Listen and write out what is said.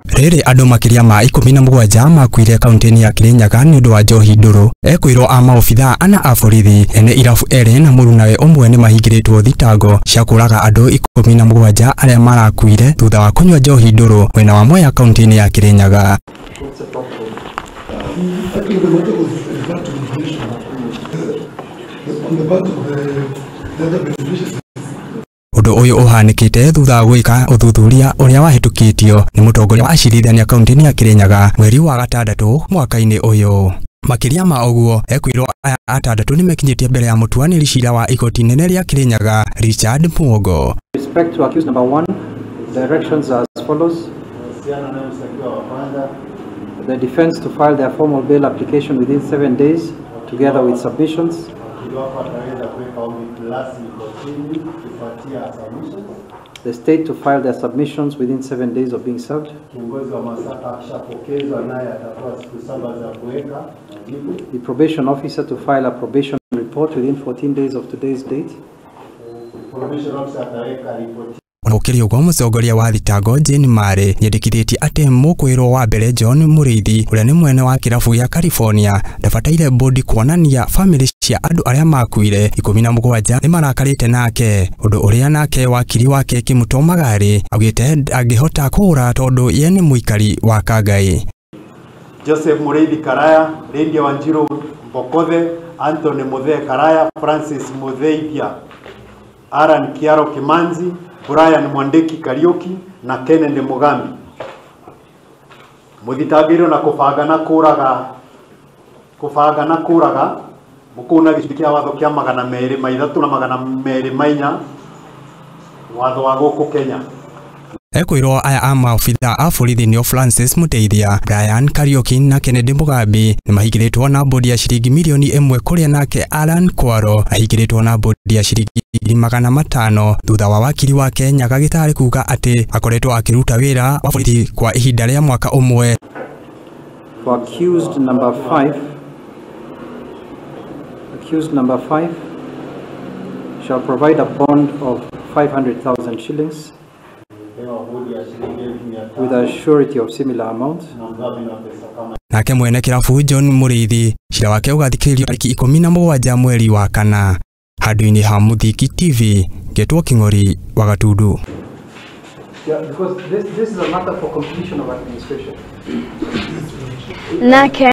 Rĩrĩ andũ makĩria ma 17 makuire kaunti-inĩ ya Kirinyaga nĩ ũndũ wa njohi ndũrũ. Ekwĩrwo a maobithaa ana a borithi ene irabu erĩ na mũrunawe ũmwe nĩ mahingĩrĩtwo thitango cia kũraga andũ 17 arĩa marakuire thutha wa kũnyua njohi ndũrũ mwena wa Mwea kaunti-inĩ ya Kirinyaga. Ũndũ ũyũ ũhanĩkĩte thutha wa gwĩka ũthuthuria ũrĩa wahĩtũkĩtio nĩ mũtongoria wa acirithania kaunti-inĩ ya Kirinyaga mweri wa gatandatũ mwaka-inĩ ũyũ. Makĩria ma ũguo, ekwĩrwo aya atandatũ nĩmekinyĩtie mbere ya mũtuanĩri cira wa igoti inene rĩa Kirinyaga Richard Muongo. Respect to accused number 1, directions are as follows. The defense to file their formal bail application within 7 days together with submissions. The state to file their submissions within 7 days of being served. The probation officer to file a probation report within 14 days of today's date. Gũkĩrĩ ũguo, mũtongoria wa thitango Jane Mare nĩendekithĩtie atĩ mũkwĩrwo wa mbere John Mũrĩithi ũrĩa nĩ mwene wa kĩrabu gĩa California ndabataire bodi kuonania bamĩrĩ cia andũ arĩa makuire 17 nĩmarakarĩte nake, ũndũ ũrĩa nake wakiri wake Kĩmũto Magari augĩte ndangĩhota kũũra tondũ ye nĩ mũikari wa Kangai. Joseph Mũrĩithi Karaya, Lindia Wanjiru Mbokothe, Anthony Muthee Karaya, Francis Mutheithia, Aaron Kiaro Kimanzi, Brian Mwandiki Kariuki na Kennedy Mugambi. Muthitangĩirwo na kũbanga na kũraga mũkũna gĩcunjĩ kĩa watho kĩa 203 na 204 watho wa gũkũ Kenya. Ekwĩrwo aya a maobithaa a borithi nĩo Francis Muteithia, Brian Kariuki na Kennedy Mugambi nĩmahingĩrĩtwo na bodi ya ciringi mirioni 1 kũrĩa nake Alan Kwaro ahingĩrĩtwo na bodi ya ciringi 500 thutha wa wakiri wake Nyaga Gĩtarĩ kuga atĩ akoretwo akĩruta wĩra wa borithi kwa ihinda rĩa mwaka ũmwe. For accused number 5, accused number 5 shall provide a bond of 500,000 shillings with a surety of similar amount. Nake mwene kĩrabu John Mũrĩithi cira wake ũgathikĩrĩrio tarĩki 17 mweri wa kana. Handũ-inĩ ha Mũthiki TV, ngetwo Kĩng'ori wa Gatundu. Yeah, because this is a matter for completion of administration. Nake